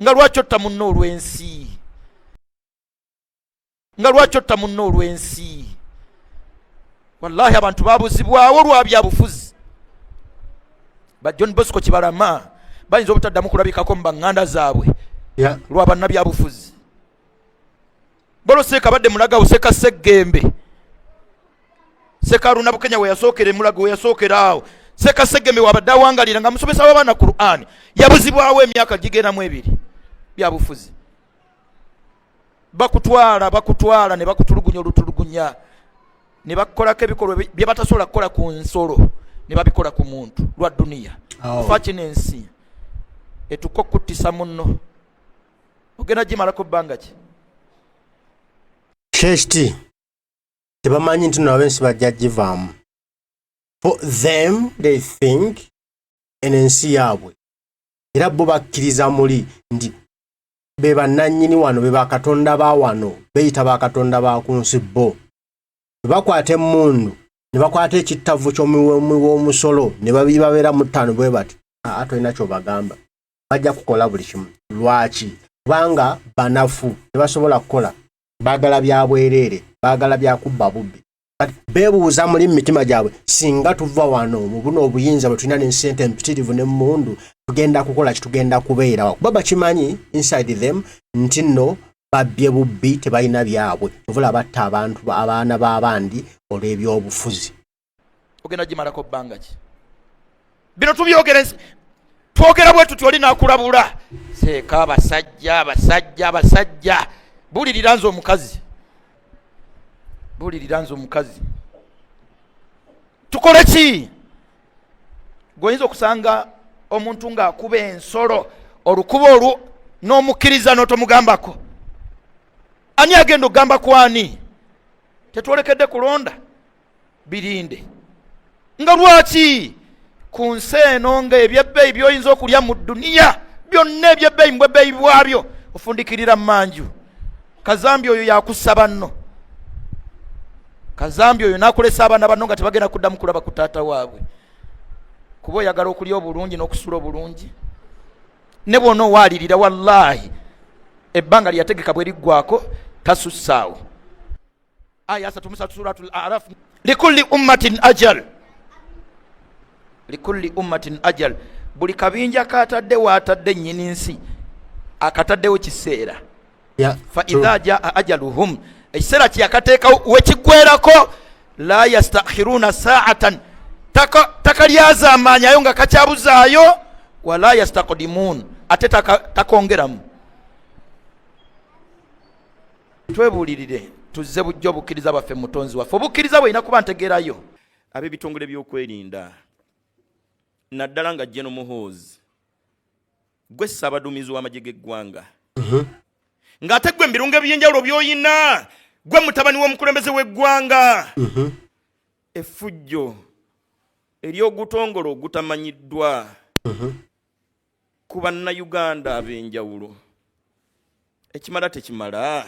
Nga lwaki otta munno olw'ensi? Nga lwaki otta munno olw'ensi? Wallahi abantu babuzibwawo lwa byabufuzi. Ba John Bosco Kibalama bayinza obutaddamu kulabikako mu baŋŋanda zaabwe lwa bannabyabufuzi. Bolo seeka badde mulagawo seka seggembe sekaruna bukenya weyasookera emulago weyasookera awo seka seggembe wabadde awangalira nga musomesa w'abaana Qur'an yabuzibwawo emyaka gigendamu ebiri byabufuzi. Bakutwala bakutwala ne bakutulugunya olutulugunya ne bakukolako ebikolwa bye batasobola kukola ku nsolo ne babikola ku muntu lwa duniya. Faki n'ensi etuka okuttisa munno ogenda gimalako bbanga ki? Kyekiti tebamanyi nti no abensi bajja givaamu. For them, they think eno ensi yaabwe, era bo bakkiriza muli nti be bannannyini wano, be bakatonda ba wano, beeyita bakatonda ba ku nsi. Bo bwe bakwata emmundu ne bakwata ekittavu ky'omuwi w'omusolo ne babeera mu ttaano bwe bati, aa tolina ky'obagamba, bajja kukola buli kimu. Lwaki? Kubanga banafu, tebasobola kukola, baagala bya bwereere, baagala bya kubba bubbi. Kati beebuuza muli mu mitima gyabwe, singa tuva wano mu buno obuyinza bwe tulina n'ensente empitirivu n'emmundu, tugenda kukola ki? Tugenda kubeerawa? Kuba bakimanyi inside them nti nno babbye bubbi, tebalina byabwe. Ovula batta abantu, abaana b'abandi olw'ebyobufuzi. Ogenda gimalako bbanga ki? Bino tubyogera, twogera bwe tuti, oli nakulabula seeka abasajja abasajja abasajja. Bulirira nze omukazi, bulirira nze omukazi, tukole ki? Gweoyinza okusanga omuntu ng'akuba ensolo olukuba olwo n'omukkiriza n'otomugambako. Ani agenda okugamba ku ani? Tetwolekedde kulonda, birinde. Nga lwaki ku nsi eno nga ebyebbeeyi by'oyinza okulya mu dduniya byonna ebyebbeeyi mu bwebbeeyi bwabyo ofundikirira mmanju? Kazambi oyo yakussa banno, kazambi oyo n'akulesa abaana banno nga tebagenda kuddamu kulaba ku taata waabwe, kuba oyagala okulya obulungi n'okusula obulungi. Ne bw'ona owaalirira, wallaahi ebbanga lyategeka bwe liggwako tasussaawo. Aya 33 suratul Araf, likulli ummatin ajal, likulli ummatin ajal. Buli kabinja katadde waatadde nnyini nsi akataddewo kiseera. Fa idha jaa ajaluhum, ekiseera kyeyakateekawo wekiggwerako, la yastakhiruna saatan, takalyazaamaanyayo nga kakyabuzaayo, wala yastakdimuun, ate takongeramu. Twebuulirire tuzze bujja obukkiriza bwaffe mutonzi waffe. Obukkiriza bwelina kuba ntegeerayo. Ab'ebitongole by'okwerinda, naddala nga General Muhoozi, gwe ssaabaduumizi w'amagye g'eggwanga, ng'ate gwe mu birungo eby'enjawulo by'oyina, gwe mutabani w'omukulembeze w'eggwanga, effujjo ery'ogutongole ogutamanyiddwa ku bannayuganda ab'enjawulo, ekimala tekimala?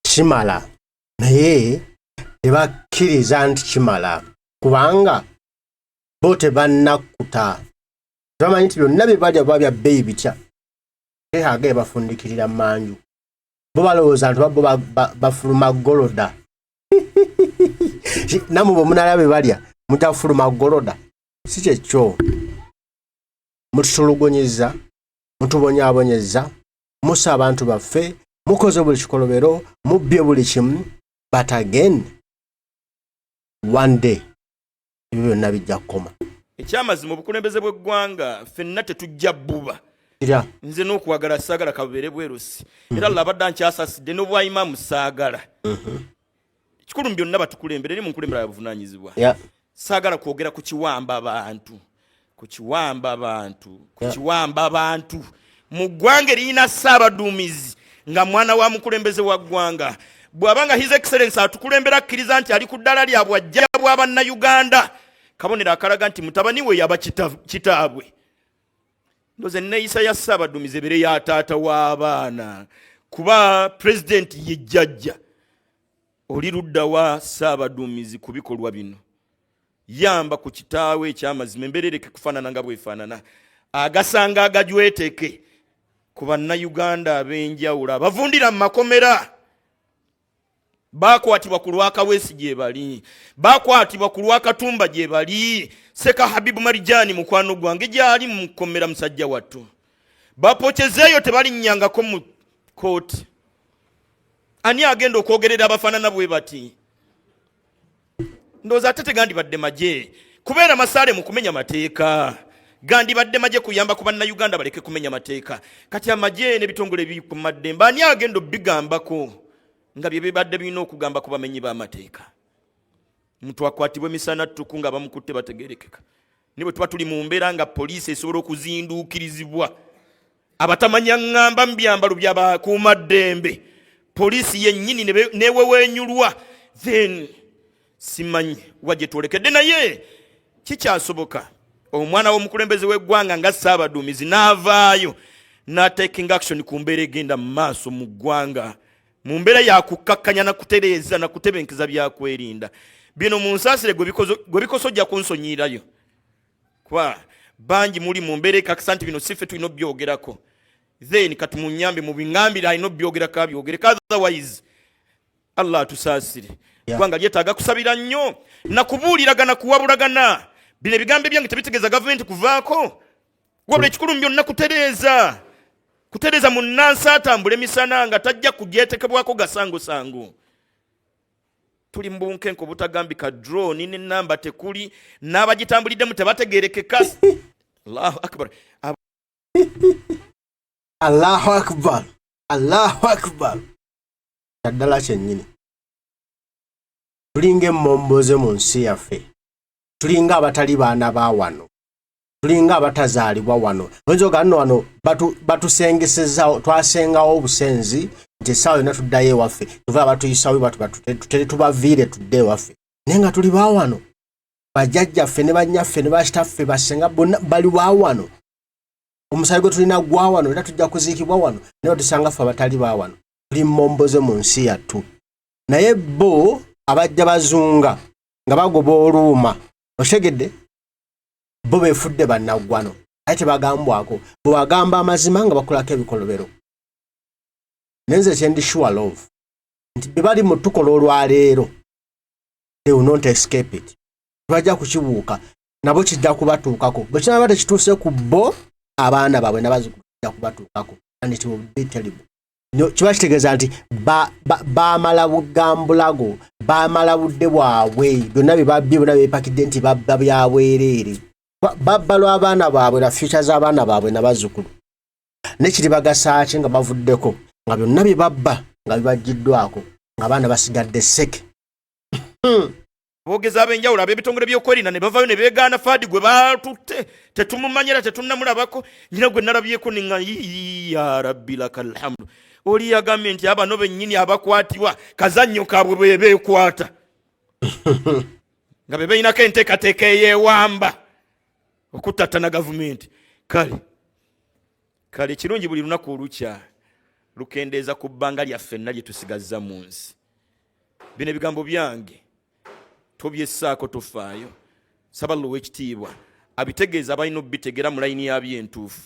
Kimala, naye tebakkiriza nti kimala, kubanga bo tebannakkuta, tebamanyi nti byonna bye balya baba bya bbeeyi bitya, age bafundikirira mmanju. Bo balowooza nti bo bafuluma goloda. Nammwe bwe munalaba bye balya mujja kufuluma goloda. Si kyekyo? Mututulugunyizza, mutubonyaabonyezza, musa abantu baffe, mukoze buli kikolobero, mubbye buli kimu, but again one day ebyo byonna bijja kukoma. Ekyamazima, obukulembeze bw'eggwanga ffenna tetujja bbuba. Nze n'okwagala saagala kabubeere bwerusi, era Allah abadde ankyasasidde n'obwayimaamu saagala. Ekikulu mu byonna, batukulembere eri mu nkulembera ya buvunaanyizibwa. Saagala kwogera ku kiwamba bantu, ku kiwamba bantu, ku kiwamba bantu mu ggwanga eriyina ssaabaduumizi nga mwana wa mukulembeze wa ggwanga. Bw'aba nga His Excellence atukulembera akkiriza nti ali ku ddala lya bwajja bwa bannayuganda, kabonero akalaga nti mutabani we yaba kitaabwe. Ndoza enneeyisa ya ssaabaduumizi ebere ya taata w'abaana, kuba pulezidenti ye jjajja. Oli ludda wa ssaabaduumizi ku bikolwa bino? Yamba ku kitaawe. Ekyamazima, embeera ereke kufaanana nga bwefaanana, agasanga agajweteke. Ku Bannayuganda ab'enjawulo abavundira mu makomera, bakwatibwa ku lwa Kaweesi gye bali, bakwatibwa ku lwa Katumba gye bali, Seka Habibu Marijani mukwano gwange gyali mu kkomera, musajja wattu bapokezeeyo, tebalinnyangako mu kooti. Ani agenda okwogerera abafaanana bwe bati? Ndowooza ate tegandibadde magye kubeera masaale mu kumenya mateeka, gandibadde magye kuyamba ku Bannayuganda baleke kumenya mateeka. Kati amagye n'ebitongole ebikumaddembe, ani agenda obigambako nga bye bibadde birina okugamba ku bamenyi b'amateeka? Omuntu akwatibwa emisana ttuku nga bamukutte bategerekeka. Ne bwe tuba tuli mu mbeera nga poliisi esobola okuzinduukirizibwa abatamanya ŋŋamba mu byambalo byabakuumaddembe, poliisi yennyini newewenyulwa, then simanyi wa gye twolekedde. Naye kikyasoboka omwana w'omukulembeze w'eggwanga nga Ssaabaduumizi n'avaayo n'ataking action ku mbeera egenda mu maaso mu ggwanga, mu mbeera yakukkakkanya nakutereeza nakutebenkeza byakwerinda bino? Mu nsaasire gwe bikosa, ojja kunsonyiirayo, kuba bangi muli mu mbeera ekakasa nti bino si ffe tulina obyogerako. Then kati munyambe mubiŋambire alina obyogerako abyogereko, otherwise Allah atusaasire. Kubanga lyetaaga kusabira nnyo nakubuuliragana, kuwabulagana. Bino ebigambo ebyange tebitegeeza gavumenti kuvaako, wabula ekikulu mu byonna kutereeza, kutereeza munnansi atambula emisana nga tajja kugyetekebwako gasangosango. Tuli mu bunkenke obutagambika. Drone n'enamba tekuli, n'abagitambuliddemu tebategerekeka. Allahu akbar! Allahu akbar, Allahu akbar! Kyaddala kyennyini, tulinga emmomboze mu nsi yaffe, tulinga abatali baana ba wano, tulinga abatazaalibwa wano. Oyinza oga nno wano batusengesezaawo, twasengawo obusenzi nti essaawa yonna tuddayo ewaffe, tuva batuyisawo batu tubaviire tudde ewaffe, naye nga tuli ba wano. Bajjajjaffe ne bannyaffe ne bakitaffe basenga bonna bali wa wano. Omusaayi gwe tulina gwa wano, era tujja kuziikibwa wano, naye batusanga ffe abatali ba wano. Tuli mmomboze mu nsi yattu. Naye bo abajja bazunga nga bagoba oluuma, okitegedde? Bo beefudde bannaggwano, aye tebagambwako. Bwe bagamba amazima nga bakolako ebikolobero. Naye nze kyendi sure of nti bye bali mu tukola olwaleero, they will not escape it. Tebajja kukibuuka, nabo kijja kubatuukako. Bwe kinaaba tekituuse ku bo, abaana baabwe n'abazzukulu kijja kubatuukako, and it will be terrible. Kiba kitegeeza nti baamala bugambulago, baamala budde bwabwe. Byonna bye babbye, byonna byepakidde nti babba byabwereere. Babba lw'abaana baabwe na future z'abaana baabwe n'abazzukulu. Ne kiribagasa ki nga bavuddeko, nga byonna bye babba nga bibaggiddwako, ng'abaana basigadde seke? Boogezi ab'enjawulo ab'ebitongole by'okwerinda ne bavayo ne beegaana Faadi gwe baatutte, tetumumanya era tetunnamulabako. Nyina gwe nalabyeko neŋa, ya rabbi laka alhamdu. Oli yagambye nti abano bennyini abakwatibwa kazannyo kaabwe bwe beekwata nga be balinako enteekateeka eyeewamba okuttattana gavumenti. Kale kale, ekirungi buli lunaku olukya lukendeeza ku bbanga lyaffe nna lye tusigazza mu nsi. Bino ebigambo byange tobyessaako, tofaayo. Saba Allah ow'ekitiibwa abitegeeza abalina obitegera mu layini yabyo entuufu,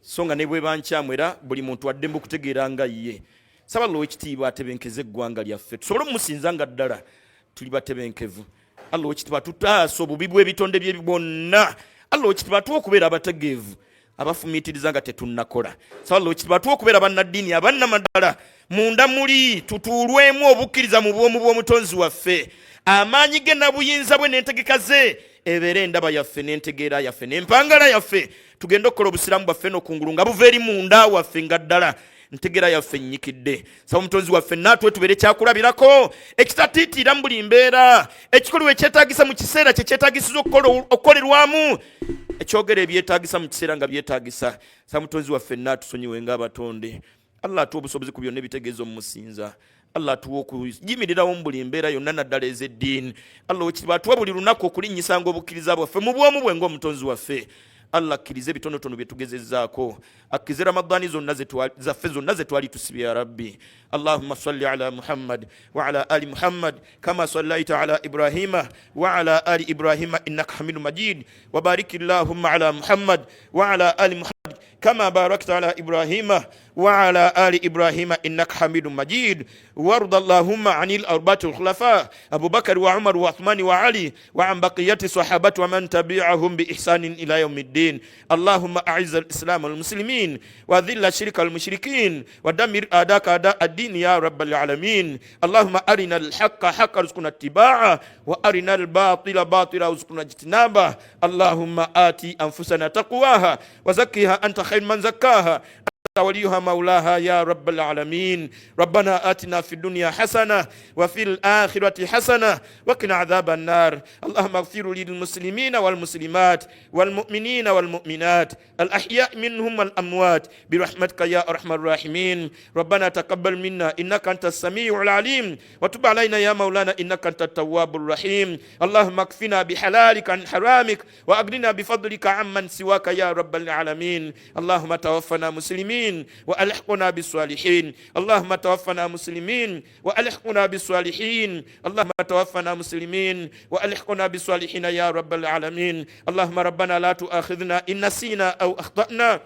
so nga ne bweba nkyamu, era buli muntu addembe okutegeera nga ye. Saba Allah ow'ekitiibwa atebenkeze eggwanga lyaffe, tusobole omumusinza nga ddala tuli batebenkevu. Allah ow'ekitiibwa tutaasa obubi bw'ebitonde bye bwonna. Allah ow'ekitiibwa atuwa okubeera abategeevu abafumiitiriza nga tetunnakola. Saba Allah ow'ekitiibwa atuwa okubeera bannaddiini abannamaddala munda muli, tutuulwemu obukkiriza mu bwomu bw'omutonzi waffe, amaanyi ge nabuyinza bwe n'entegeka ze ebeere endaba yaffe n'entegeera yaffe n'empangala yaffe. Tugende okukola obusiraamu bwaffe n'okungulu nga buva eri munda waffe, nga ddala ntegeera yaffe nnyikidde. Saba omutonzi waffe naatwe tubeere kyakulabirako ekitatiitiira mu buli mbeera, ekikolwa ekyetaagisa mu kiseera kye kyetaagisiza okukolerwamu, ekyogera ebyetaagisa mu kiseera nga byetaagisa. Saba omutonzi waffe naatusonyiwe ng'abatonde. Allah atuwa obusobozi ku byonna ebitegeeza omumusinza. Allah atuwa okuyimirirawo mu buli mbeera yonna, naddala ez'eddiini. Allah owekitiibwa atuwa buli lunaku okulinnyisanga obukkiriza bwaffe mu bwomu bwe ng'omutonzi waffe. Allah akkirize ebitonotono bye tugezezzaako, akkirize Ramadani zonna zaffe zonna ze twali tusibye. Ya rabbi, allahumma salli ala Muhammad wa ala ali Muhammad kama sallaita ala Ibrahima wa ala ali Ibrahima innaka hamidu majid, wa bariki llahumma ala Muhammad wa ala ali Muhammad. كما باركت على إبراهيم وعلى آل إبراهيم إنك حميد مجيد وارض اللهم عن الأربعة الخلفاء أبو بكر وعمر وعثمان وعلي وعن بقية الصحابة ومن تبعهم بإحسان إلى يوم الدين اللهم أعز الإسلام والمسلمين وذل الشرك المشركين ودمر أعداءك أعداء الدين يا رب العالمين اللهم أرنا الحق حقا وارزقنا اتباعه وأرنا الباطل باطلا وارزقنا اجتنابه اللهم آتي أنفسنا تقواها وزكها أنت خير من زكاها وليها مولاها يا رب العالمين ربنا آتنا في الدنيا حسنة وفي الآخرة حسنة وقنا عذاب النار اللهم اغفر للمسلمين والمسلمات والمؤمنين والمؤمنات الأحياء منهم والأموات برحمتك يا أرحم الراحمين ربنا تقبل منا إنك أنت السميع العليم وتب علينا يا مولانا إنك أنت التواب الرحيم اللهم اكفنا بحلالك عن حرامك وأغننا بفضلك عمن سواك يا رب العالمين اللهم توفنا مسلمين وألحقنا بالصالحين اللهم توفنا مسلمين وألحقنا بالصالحين اللهم توفنا مسلمين وألحقنا بالصالحين يا رب العالمين اللهم ربنا لا تؤاخذنا إن نسينا أو أخطأنا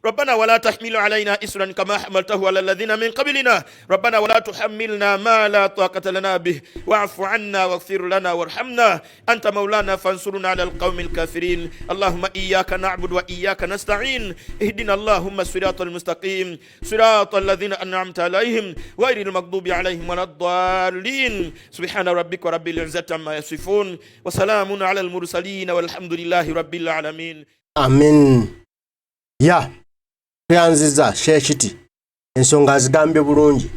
ربنا ولا تحمل علينا إسرا كما حملته على الذين من قبلنا ربنا ولا تحملنا ما لا طاقة لنا به واعف عنا واغفر لنا وارحمنا أنت مولانا فانصرنا على القوم الكافرين اللهم إياك نعبد وإياك نستعين اهدنا اللهم الصراط المستقيم صراط الذين أنعمت عليهم غير المغضوب عليهم ولا الضالين سبحان ربك رب العزة عما يصفون وسلام على المرسلين والحمد لله رب العالمين Amin. Ya, tweyanzizza Sheikh Kiti. Ensonga azigambye bulungi.